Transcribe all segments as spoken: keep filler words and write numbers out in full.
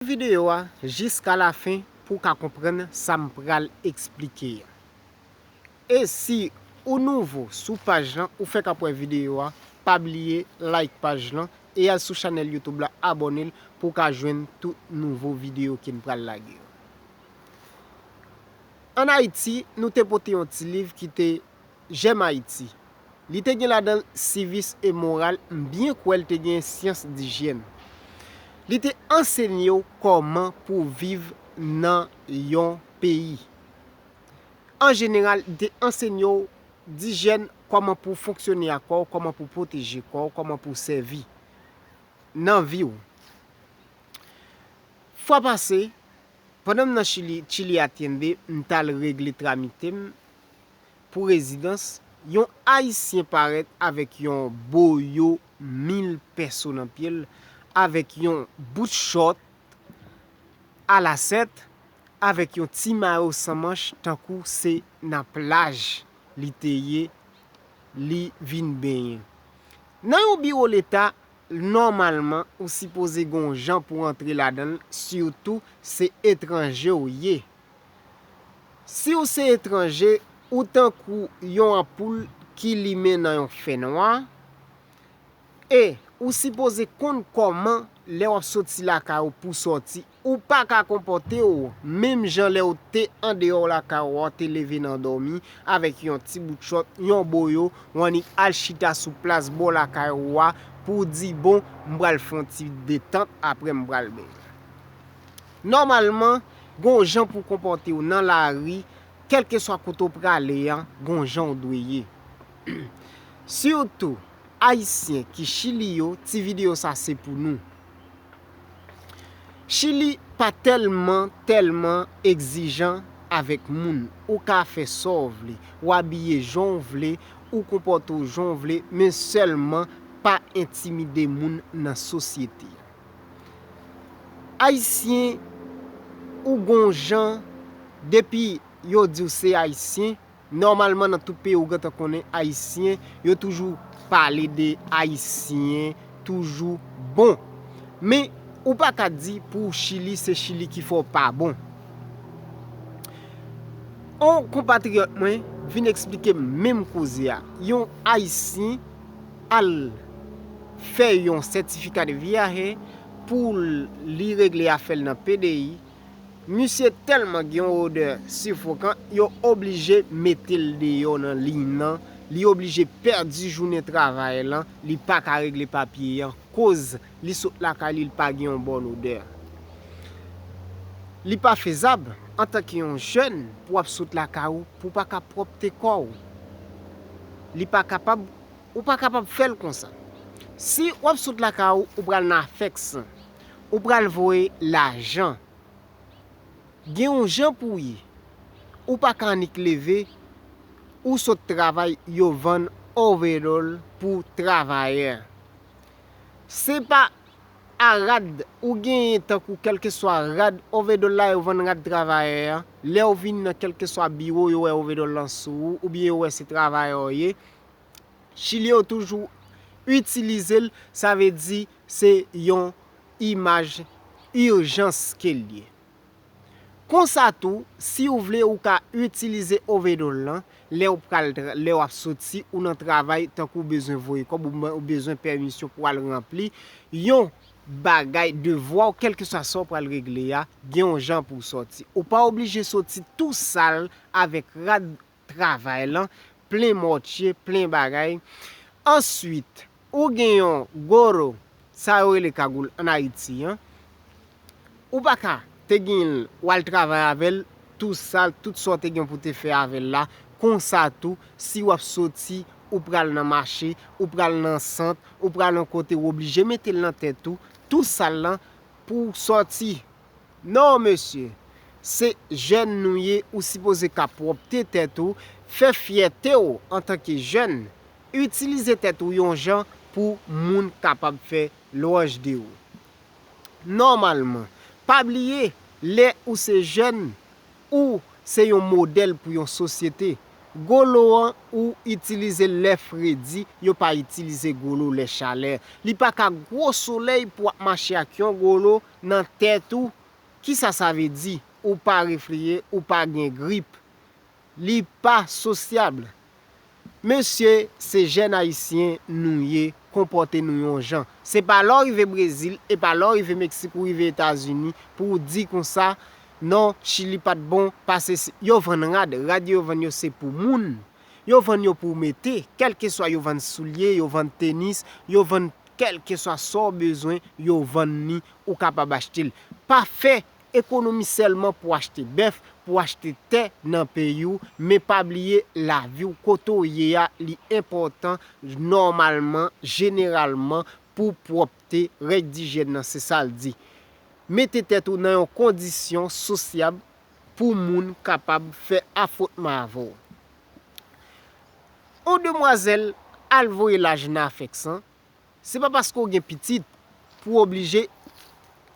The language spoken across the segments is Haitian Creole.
videyo a jiska lafen pou w ka konprann sa m pral eksplike a. E si ou nouvo sou paj lan, ou fèk ap wè videyo a, pa bliye like paj lan e al sou chanèl YouTube la, abòne l pou w ka jwenn tout nouvo videyo ke n pral lage yo. Ann Ayiti, nou te pote yon ti liv ki te J'aime Haïti. Li te gen ladan l sivis e moral, m byen kwè l te gen syans dijyèn. Li te ansenye w kòman pou w viv nan yon peyi. An jeneral, li te ansenye w dijyèn, kòman pou w fonksyone ak kò w, kòman pou w pwoteje kò w, kòman pou w sèvi nan vi w. Fwa pase, pandan m nan Chili, Chile Atiende, m t al regle tramite m pou rezidans, yon Ayisyen parèt avèk yon boyo mil pèso nan pye l, avèk yon bout chòt alasèt, avèk yon ti mayo san manch, tankou se nan plaj li te ye, li vin benyen. Nan yon biwo leta, nòmalman, ou sipoze gen yon jan pou w antre ladan l, sitou se etranje w ye. Si w se etranje, ou tankou yon anpoul ki limen nan yon fènwa, e ou sipoze konn kòman, lè w ap soti lakay ou pou sòti, ou pa ka konpòte w menm jan lè w te andeyò lakay ou a, w te leve nan dòmi avèk yon ti bout chòt, yon boyo, w annik al chita sou plas bò lakay ou a pou w di, "Bon, m pral fè yon ti detant, apre m pral benyen." Nòmalman, gen yon jan pou w konpòte w nan lari, kèlkeswa kote w prale a, gen yon jan w dwe ye. Sitou, Ayisyen ki Chili yo, ti videyo sa se pou nou. Chili pa tèlman, tèlman egzijan avèk moun. Ou ka fè sa w vle, w abiye jan w vle, ou konpòte w jan w vle, men sèlman pa entimide moun nan sosyete a. Ayisyen, ou gon jan, depi yo di w se Ayisyen, nòmalman nan tout peyi ou gentan konnen Ayisyen, yo toujou pale de Ayisyen, toujou bon. Men, ou pa ka di pou Chili, se Chili ki fè w pa bon. On konpatriyòt mwen vin eksplike m menm koze a. Yon Ayisyen al fè yon sètifika de vyaje pou l, li regle afè l nan P D I. Misye tèlman gen yon odè sifokan, yo oblije mete l deyò nan liy nan. Li oblije pèdi jounen travay lan, li pa ka regle papye an, koz li sot lakay li, li pa gen yon bòn odè. Li pa fezab, antanke yon jèn, pou w ap sot lakay ou, pou w pa ka pwòpte kò w. Li pa kapab, ou pa kapab fè l konsa. Si w ap sot lakay ou, ou pral nan afèks, ou pral voye lajan. Gen yon jan pou w ye. Ou pa ka annik leve, ou sot travay, yo vann overall pou travayè. Se pa a rad ou genyen tankou kèlkeswa rad overall la yo vann rad travayè a. Lè w vin nan kèlkeswa biwo, yo wè overall lan sou ou, oubyen yo wè se travayè w ye. Chili yo toujou itilize l, sa vle di se yon imaj ijans ke l ye. Konsa tou, si w vle, ou ka itilize overall lan lè w pral tra-, lè w ap soti, ou nan travay, tankou w bezwen voye kòb, ou be-, ou bezwen pèmisyon pou w al ranpli yon bagay, devwa w, kèlkeswa sa w pral regle a, gen yon jan pou w soti. Ou pa oblije soti tou sal avèk rad travay lan, plen mòtye, plen bagay. Answit, ou gen yon goro, sa yo rele kagoul ann Ayiti an. Ou pa ka te gen l, w al travay avè l, tou sal, tout sa w te gen pou te fè avè l la. Konsa tou, si w ap soti, ou pral nan mache, ou pral nan sant, ou pral yon kote, w oblije mete l nan tèt ou, tou sal lan, pou w sòti. Non, mesye. Se jèn nou ye, ou sipoze ka pwòpte tèt ou, fè fyète w antanke jèn. Itilize tèt ou yon jan pou moun kapab fè lwanj de ou. Nòmalman, pa bliye, lè ou se jèn, ou se yon modèl pou yon sosyete. Golo an ou itilize l lè fredi, yo pa itilize golo lè chalè. Li pa ka gwo solèy pou w ap mache ak yon golo nan tèt ou. Kisa sa vle di? Ou pa refriye, ou pa gen grip. Li pa sosyab. Mesye, se jèn ayisyen nou ye, konpòte nou yon jan. Se pa lè w rive Brezil, e pa lè w rive Meksik ou rive Etazini pou w di konsa, non, Chili pa t bon, pase si. Yo vann rad, rad yo vann yo se pou moun. Yo vann yo pou w mete, kèlkeswa yo vann soulye, yo vann tenis, yo vann kèlkeswa sa w bezwen, yo vann li, ou kapab achte l. Pa fè ekonomi sèlman pou achte bèf, pou achte tè nan peyi w, men pa bliye lavi w, kote w ye a, li enpòtan nòmalman, jeneralman, pou pwòpte, règ dijyèn nan, se sa l di. Mete tèt ou nan yon kondisyon sosyab pou moun kapab fè afwontman avè w. On demwazèl al voye laj nan afèks an, se pa paske w gen pitit pou w oblije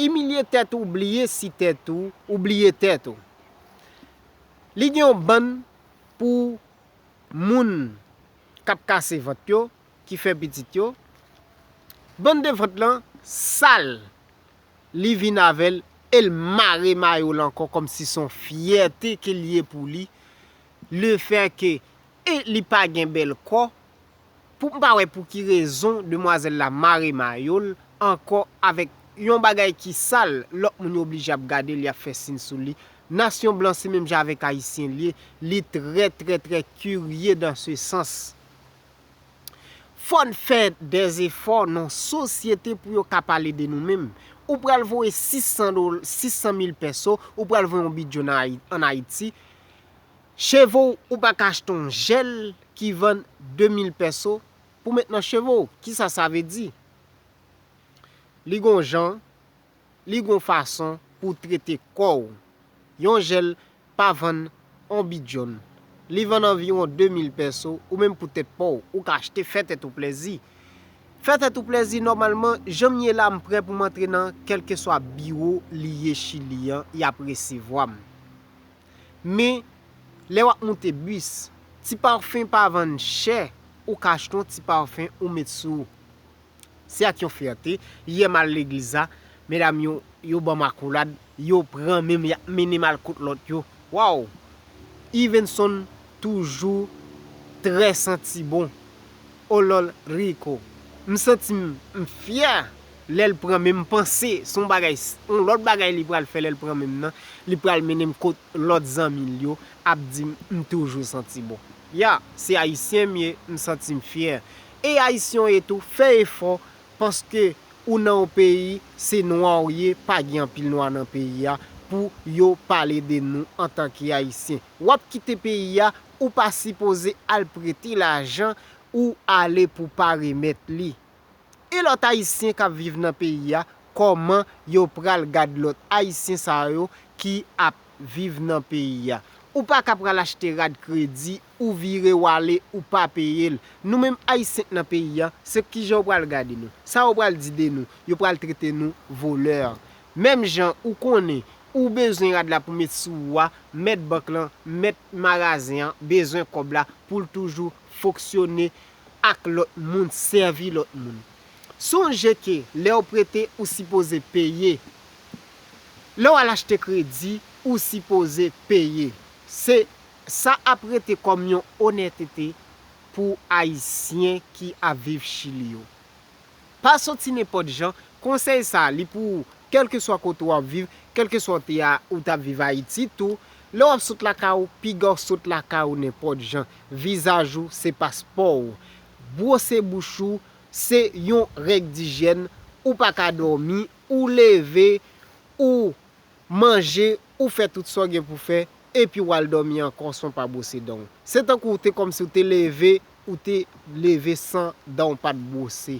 imilye tèt ou, bliye si tèt ou, ou bliye tèt ou. Li gen yon bann pou moun k ap kase vant yo, ki fè pitit yo. Bann de vant lan sal, li vin avè l e l mare mayo l ankò kòmsi se yon fyète ke l ye pou li. Lefètke e li pa gen bèl kò, pou m pa wè pou ki rezon demwazèl la mare mayo l ankò avèk yon bagay ki sal, lòt moun yo oblije ap gade l, y ap fè siy sou li. Nasyon blan se menm jan avèk ayisyen l ye, li trè, trè, trè kirye dan se sans. Fò n fè dè zefò nan sosyete pou yo ka pale de nou menm. Ou pral voye sis san dola, sis san mil pèso, ou pral voye yon bidyo nan Ayi-, ann Ayiti. Cheve w, ou pa ka achte yon jèl ki vann de mil pèso pou met nan cheve w. Kisa sa vle di? Li gon jan, li gon fason pou w trete kò w. Yon jèl pa vann on bidyon. Li vann anviwon de mil pèso, ou menm pou tèt pa w, ou ka achte, fè tèt ou plèzi. Fè tèt ou plèzi, nòmalman, jan m ye la, m prè pou m antre nan kèlkeswa biwo li ye Chili an, y ap resevwa m. Men, lè w ap moute bis, ti pafen pa vann chè, ou ka achte yon ti pafen ou met sou ou. Se ak yon fyète, yè m al legliz la, medam yo, yo ban m akolad, yo pran men m, y ap mennen m al kot lòt yo. Waw! Ivenson toujou trè santi bon. Olol Rico. M santi m, m fyè lè l pran men m, panse se yon bagay, yon lòt bagay li pral fè lè l pran men m nan, li pral mennen m kot lòt zanmi l yo ap di m, m toujou santi bon. Ya, se ayisyen m ye, m santi m fyè. E ayisyen w ye tou, fè efò, paske ou nan yon peyi, se nwa w ye, pa gen anpil nwa nan peyi a, pou yo pale de nou antanke ayisyen. W ap kite peyi a, ou pa sipoze al prete lajan, ou ale pou pa remèt li. E lòt ayisyen k ap viv nan peyi a, kòman yo pral gad lòt ayisyen sa yo ki ap viv nan peyi a? Ou pa ka pral achte rad kredi, ou vire w ale, ou pa peye l. Nou menm ayisyen k nan peyi a, se kijan yo pral gade nou? Sa yo pral di de nou? Yo pral trete nou volè. Menm jan ou konnen, ou bezwen rad la pou met sou ou a, mèt bank lan, mèt magazen an, bezwen kòb la pou l toujou fonksyone ak lòt moun, sèvi lòt moun. Sonje ke lè w prete, ou sipoze peye. Lè w al achte kredi, ou sipoze peye. Se sa ap rete kòm yon onètete pou Ayisyen ki ap viv Chili yo. Pa soti nenpòt jan, konsèy sa a, li pou ou, kèlkeswa kote w ap viv, kèlkeswa w te a, ou t ap viv Ayiti tou, lè w ap sot lakay ou, piga w sot lakay ou nenpòt jan. Vizaj ou, se paspò w. Bwose bouch ou, se yon règ dijyèn, ou pa ka dòmi, ou leve, ou manje, ou fè tout sa w gen pou fè, epi w al dòmi ankò san w pa bwose dan w. Se tankou w te kòmsi w te leve, ou te leve san dan w pa t bwose.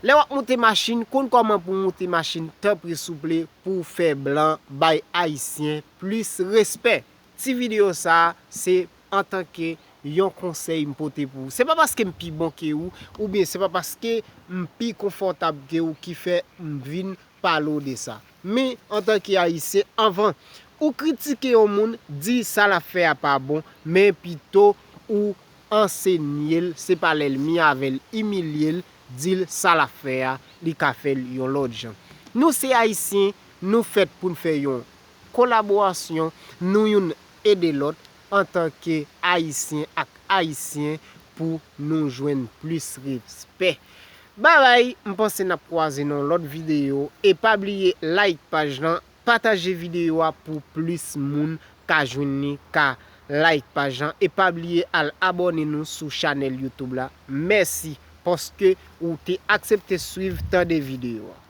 Lè w ap moute machin, konn kòman pou w moute machin, tanpri souple, pou w fè blan bay Ayisyen plis respè. Ti videyo sa a, se antanke yon konsèy m pote pou ou. Se pa paske m pi bon ke ou, oubyen se pa paske m pi konfòtab ke ou ki fè m vin pale w de sa. Men, antanke Ayisyen, anvan Ou kritike yon moun, di sa l ap fè a pa bon, men pito ou ansenye l, se pa lè l mi avè l, imilye l, di l sa l ap fè a, li ka fè l yon lòt jan. Nou se Ayisyen, nou fèt pou n fè yon kolaborasyon, nou youn ede lòt antanke Ayisyen ak Ayisyen pou nou jwenn plis respè. Babay, m panse n ap kwaze nan yon lòt videyo e pa bliye like paj lan, pataje videyo a pou plis moun ka jwenn li, ka like paj lan e pa bliye al abòne nou sou chanèl YouTube la. Mèsi paske ou te aksepte swiv tande videyo a.